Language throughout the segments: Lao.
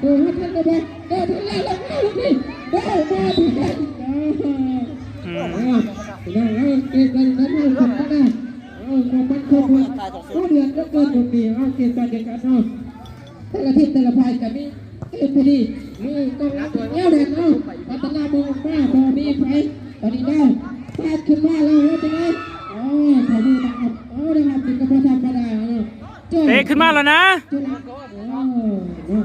ໂອ້ ທັນແລ້ວບໍ່ ໂອ້ ທັນແລ້ວ ລົງມາລູກນີ້ ໂອ້ ມາບໍ່ທັນ ອືມ ເອົາ ພີ່ນ້ອງເອີຍ ເກມການແຂ່ງຂັນເຮົາສົດມາແລ້ວ ເອົາ ຄວາມມັນຄວາມເດືອດ ເດືອດເຫຼືອເກີນ ເອົາ ເກມການແຂ່ງຂັນເຮົາ ແຕ່ລະທີມແຕ່ລະຝ່າຍກໍມີເອຟດີ ມີກອງຫຼັງແນວແໜ້ນເນາະ ພັດທະນາບໍ່ອອກມາ ບໍ່ມີໃຜ ຕອນນີ້ແລ້ວ ປາດຂຶ້ນມາແລ້ວ ວ່າຈັ່ງໃດ ໂອ້ຍ ຂອບຄຸນນະຄັບ ໂອ້ ໄດ້ຮັບ ຖືກກັບບໍ່ທຳມະດາເນາະ ເຕະຂຶ້ນມາແລ້ວນະ ໂອ້ ເນາະ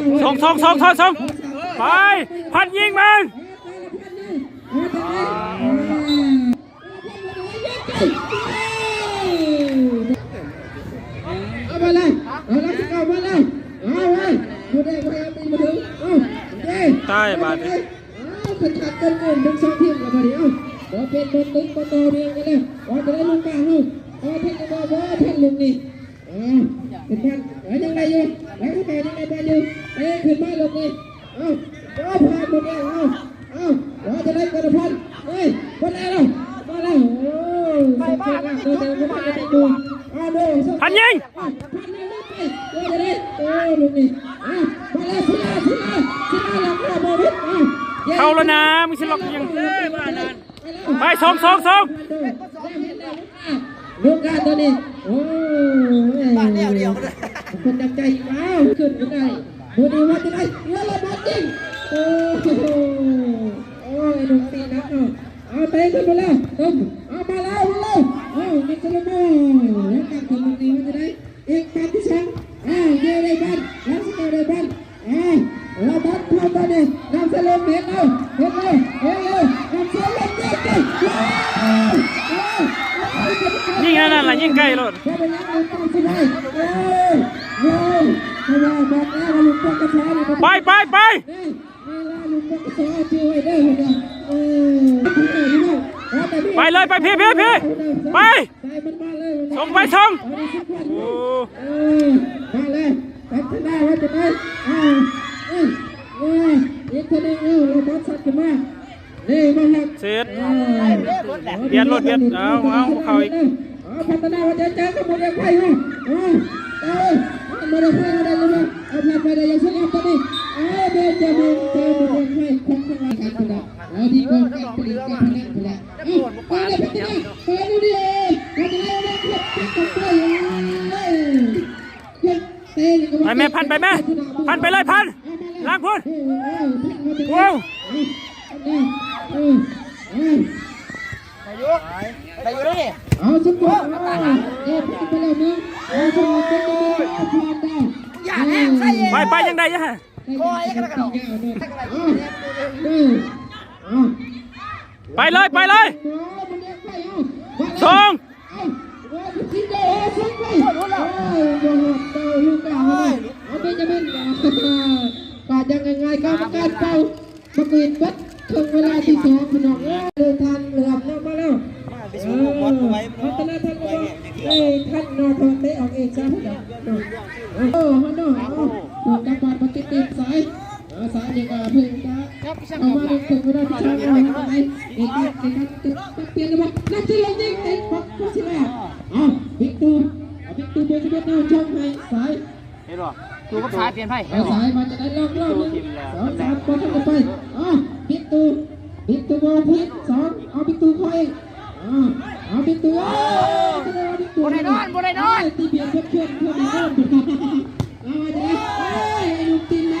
ສົ່ງ ສົ່ງ ສົ່ງ ສົ່ງ ສົ່ງ ໄປ ພັນຍິງມັນ ເອົາມາເລີຍ ເອົາ ລັກສະເກົາມາເລີຍ ເອົາເວີຍ ບໍ່ໄດ້ ບໍ່ໄດ້ ບໍ່ໄດ້ ເອົາ ເອີ ຕາຍບາດນີ້ ເອົາ ຄັກໆ ກັນເກີນທັງສອງທີມລະບາດນີ້ ເອົາ ບໍ່ເປັນ ບໍ່ຕຶກ ບໍ່ຕໍ່ເນື່ອງກັນແລ້ວ ວ່າຈະໄດ້ລູກກາງເຮົາ ເອົາ ທັນລະບາດ ບໍ່ທັນລູກນີ້ ເອີ ເປັນບານ ເອີ ຍັງໄດ້ຢູ່ ລັກສະເກົາຍັງໄດ້ບານຢູ່ ເຕະຂຶ້ນມາລູກນີ້ ເອົາ ເອົາ ຜ່ານໝົດແລ້ວ ເອົາ ເອົາ ວ່າຈະໄດ້ກອນນະພັນ ເອີຍ ໝົດແລ້ວ ມາແລ້ວ ໂອ້ ໄປ ໄປ ໄປ ໄປ ໄປ ໄປ ເອົາ ໂດ ພັນຍິງ ເອົາ ພັນຍິງ ເອີຍ ວ່າຈະໄດ້ ໂອ້ ລູກນີ້ ເອົາ ມາແລ້ວ ສິລາ ສິລາ ສິລາ ລັກມາບໍ່ເວັດ ເອົາ ເຂົ້າແລ້ວນະ ມຶງຊິລັອກຫຍັງ ເອີຍ ວ່ານັ້ນ ໄປ ສົ່ງ ສົ່ງ ສົ່ງ ລູກກາຕົວນີ້ ໂອ້ຍ ບາດແນວດຽວ ຄົນຈັບໃຈ ອ້າວ ຂຶ້ນບໍ່ໄດ້ ບໍ່ດີວ່າຈະໄດ້ ເອີ ລະບາດຍິງ ໂອ້ໂຫ ໂອ້ຍ ລູກຕີໜັກເນາະ ເອົາ ເຕະຂຶ້ນໄປແລ້ວ ເອີ ເອົາ ມາແລ້ວ ມາແລ້ວ ເອົາ ມິດສະໂລໂມ ແລ້ວການຂຶ້ນລູກນີ້ວ່າຈະໄດ້ ອີກບານທີສອງ ເອົາ ເຢ ໄດ້ບານ ລັກສະເກົາໄດ້ບານ ເອົາ ລະບາດເຂົ້າຕອນນີ້ ນຳໃສ່ລົງ ເຮັດເອົາ ເຮັດເອົາ ເຮັດເອົາ ນຳໃສ່ລົງ ເຮັດເອົາ ຍິງອັນນັ້ນລະ ຍິງໄກໂລດ ໄປ ໄປ ໄປ ໄປເລີຍ ໄປ ພີ້ ພີ້ ໄປ ສົ່ງໄປ ສົ່ງ ໂອ້ ເອີ ມາເລີຍ ພັດທະນາໄວ້ຕົງນັ້ນ ເອົາ ເອີ ເອີ ອີກເທື່ອໜຶ່ງ ເອົາ ລະບາດຊັດຂຶ້ນມາ ນີ້ ມາຮັບ ເສັດ ເອີ ບຽດໂລດ ບຽດ ເອົາ ເອົາ ເຂົ້າອີກ ເອົາ ພັດທະນາໄວ້ ເຈີກັບໝູ່ແດງໄພ ເອົາ ເອົາ ໝູ່ແດງໄພ ເອົາ ໄດ້ຢູ່ ເອົາ ພາດໄປໄດ້ຢ່າງສວຍງາມຕອນນີ້ ເອົາ ເບນຈາມິນ ເຈີໝູ່ແດງໄພ ຂອງທາງດ້ານ ເອົາ ທີ່ກອງການຜະລິດການພະນັນພຸ້ນແຫຼະ ເອົາ ໄປເລີຍ ພັດທະນາ ໄປເລີຍ ພັດທະນາ ໄປແມ່ ພັນ ໄປແມ່ ພັນ ໄປເລີຍ ພັນ ຫຼັງພຸ້ນ ໂອ້ ໄດ້ຢູ່ ໄດ້ຢູ່ເດ້ ເອົາ ສຸດຍອດ ເອີ ໄປແລ້ວເນາະ ເອົາ ໄປ ໄປ ຍັງໄດ້ ຄອຍ ເອົາ ເອີ ເອົາ ໄປເລີຍ ໄປເລີຍ ສົ່ງ ປາດຢ່າງງ່າຍໆ ກຳມະການເປົ່າ ບັກຫຼີນເບິດເຄິ່ງເວລາທີສອງ ພີ່ນ້ອງເອີຍ ເດີນທາງເຫຼືອມເນາະ ມາແລ້ວ ເອີ ພັດທະນາທັນບໍ່ ເອີ ທັນເນາະ ເພາະເຕະອອກເອງຊະ ເນາະ ເອີ ເຮົາເນາະ ເອົາ ກຳບາດມາຕິດໆ ສາຍ ເອີ ສາຍນີ້ກໍເພິ່ງຈະເຂົ້າມາເຖິງເວລາທີ່ສອງແລ້ວ ເອີ ເອີ ເອີ ເປັນໄງ ເປັນການປັບປ່ຽນຫຼືບໍ່ ນຳຊິລົງຍິງເຕະປັກ ຜູ້ຊິແລ້ວ ເອົາ ບິກຕູ ເອົາ ບິກຕູ ເບີສິບເອັດ ເອົາ ຊ່ອງໃຫ້ສາຍ ເຫັນບໍ່? ຕູກັບສາຍປ່ຽນໄພ ເອົາ ສາຍມາຈາກໃດ ລອກ ລອກໜຶ່ງ ສອງ ສາມ ບໍ່ທັນໄດ້ໄປ ເອົາ ບິກຕູ ບິກຕູ ບໍ່ຜິດ ສອງ ເອົາ ບິກຕູ ເຂົ້າເອງ ເອົາ ເອົາ ບິກຕູ ເອົາ ບໍ່ໄດ້ນອນ ບໍ່ໄດ້ນອນ ເອົາ ຕີບຽດເພື່ອນ ເພື່ອນ ເພື່ອນ ເອົາ ມາຈາກໃດ ເອີຍ ໄອ້ໜຸ່ມຕີນນະ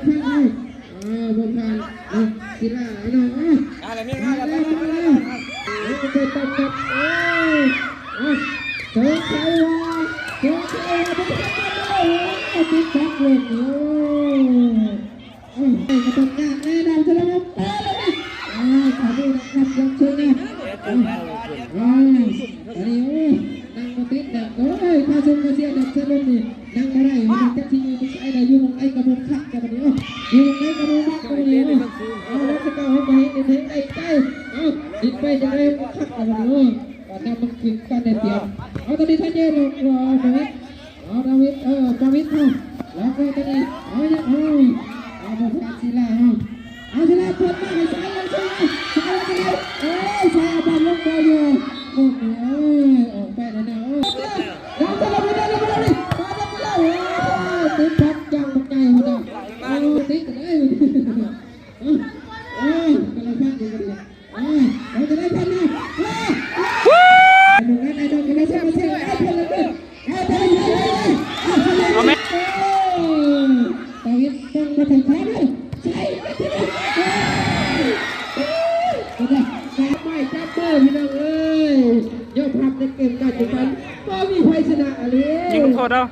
ໂອ້ຍ ໂອ້ຍ ບໍ່ຕ້ອງຍາກແນ່ນອນ ສະລະວັນ ເປີດແລ້ວນີ້ ເອີ ຂອບຄຸນນະຄັບ ຍັງເຊີນນະ ເອີ ເອີ ອັນນີ້ ໂອ້ຍ ນັ່ງບໍ່ຕິດແລ້ວ ໂອ້ຍ ຄ່າຊົມຄ່າເຊຍດອກ ສະລະວັນນີ້ ນັ່ງບໍ່ໄດ້ ມັນຈັກຊິຢູ່ໄສລະ ຢູ່ໝ່ອງໃດກໍບໍ່ຄັກແລ້ວບັດນີ້ ເອີ ຢູ່ໝ່ອງໃດກໍບໍ່ມັກແລ້ວບັດນີ້ ເອີ ເອົາ ແລ້ວສະເກົາເຮົາບໍ່ເຫັນເຫັນໄກ ເອົາ ດິນໄປຈັ່ງໃດບໍ່ຄັກແລ້ວບັດນີ້ ເອີ ການນຳມັນຄືການໄດ້ປຽບ ເອົາ ຕອນນີ້ທາເຈ ເອີ ປາວິດ ເອົາ ດາວິດ ເອີ ປາວິດເຂົ້າ ແລ້ວກໍຕົວນີ້ ເອົາ ຍັງ ເອົາ ເອົາ ບໍ່ພາດ ສີລາ ເອົາ ເອົາ ສີລາ ເປີດມາໃຫ້ສາຍ ເອົາ ສາຍ ສາຍ ເອົາ ສາຍ ເອົາ ບານລົງໄປຢູ່ ໂອ້ໂຫ ອອກໄປແລ້ວນະ ໂອ້ ເອົາ ເອົາ ເອົາ ເອົາ ເອົາ ຕິດພັດ ຢ່າງບັກໃຫຍ່ພຸ້ນນະ ເອົາ ຕິດເລີຍ ເອີ ເອີ ກຳລັງພັດຢູ່ ເອີ ເອົາ ຈະໄດ້ພັດນະ ເອີ ເອີ ເອົາແມ່ນ ຕາວິດ ຕ້ອງມາເຖິງຂວາເດີ ໃສ່ ຈັບໄມ້ຈັບມື ພີ່ນ້ອງເອີຍ ຍອມຮັບໃນເກມການແຂ່ງຂັນ ບໍ່ມີໃຜຊະນະອີ່ຫຼີ ຍິງໂທດເອົາ.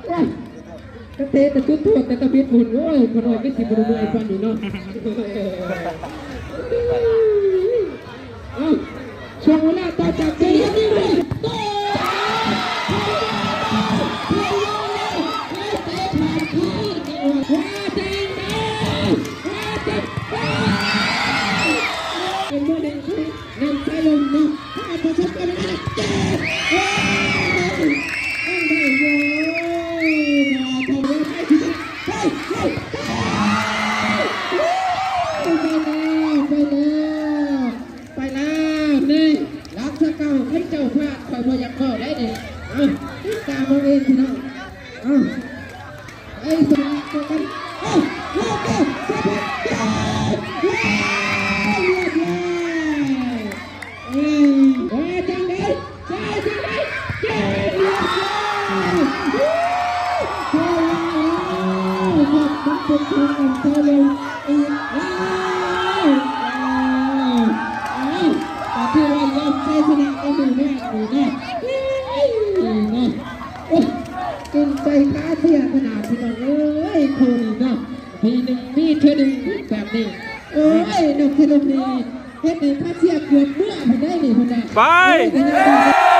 ກະເຕະແຕ່ຈຸດໂທດແຕ່ຕະບິດພຸ້ນ ໂອ້ຍ ຂະນ້ອຍຄືຊິບໍ່ໄດ້ເມື່ອຍປານນີ້ເນາະ ເອົ້າ ຊ່ວງເວລາຕໍ່ຈາກນີ້ ເປັນບໍ່ໄດ້ ນຳໃຊ້ລົມເນາະ ປະສົບກັນມາ ເອີ ເອີ ໄດ້ຢູ່ ເອີ ໄປແລ້ວ ໄປແລ້ວ ໄປແລ້ວ ໄປແລ້ວ ນີ້ ຫຼັງຈາກເກົ່າ ຄັນເຈົ້າພາດ ຂ້ອຍບໍ່ຢາກເວົ້າໄດ໋ນີ້ ເອົ້າ ຕິດຕາມເອົາເອງ ພີ່ນ້ອງ ເອົ້າ. ໄອ້ສະໜາມຕົວກັນ ເອົ້າ ເອົາ ເອົາ ເອົາ ເອົາ ເອົາ ເອົາ ເອົາ ເອີຍ ວ່າຈັ່ງໃດ ວ່າຈັ່ງໃດ ເຈົ້າ ເອົາ ເອົາ ເອົາ ມັນເປັນຂອງອັນເຈົ້າລົງອີກແລ້ວ ເອົາ ເອົາ ກໍຖືວ່າຍອມໄຊຊະນະກັບໝູ່ແມ່ນນີ້ເນາະ ເອີຍ ເນາະ. ໂອ້ຍ ກິນໄກ່ຂາເຊຍຂະໜາດ ພີ່ນ້ອງເອີຍ ຄູ່ນີ້ເນາະ ປີໜຶ່ງມີເທື່ອໜຶ່ງແບບນີ້ ໂອ້ຍ ນົກເທື່ອໜຶ່ງນີ້ ເຮັດໃຫ້ຂາເຊຍເກືອບເມືອພຸ້ນໄດ໋ນີ້ ພຸ້ນນະ ໄປ ໂອ້ຍ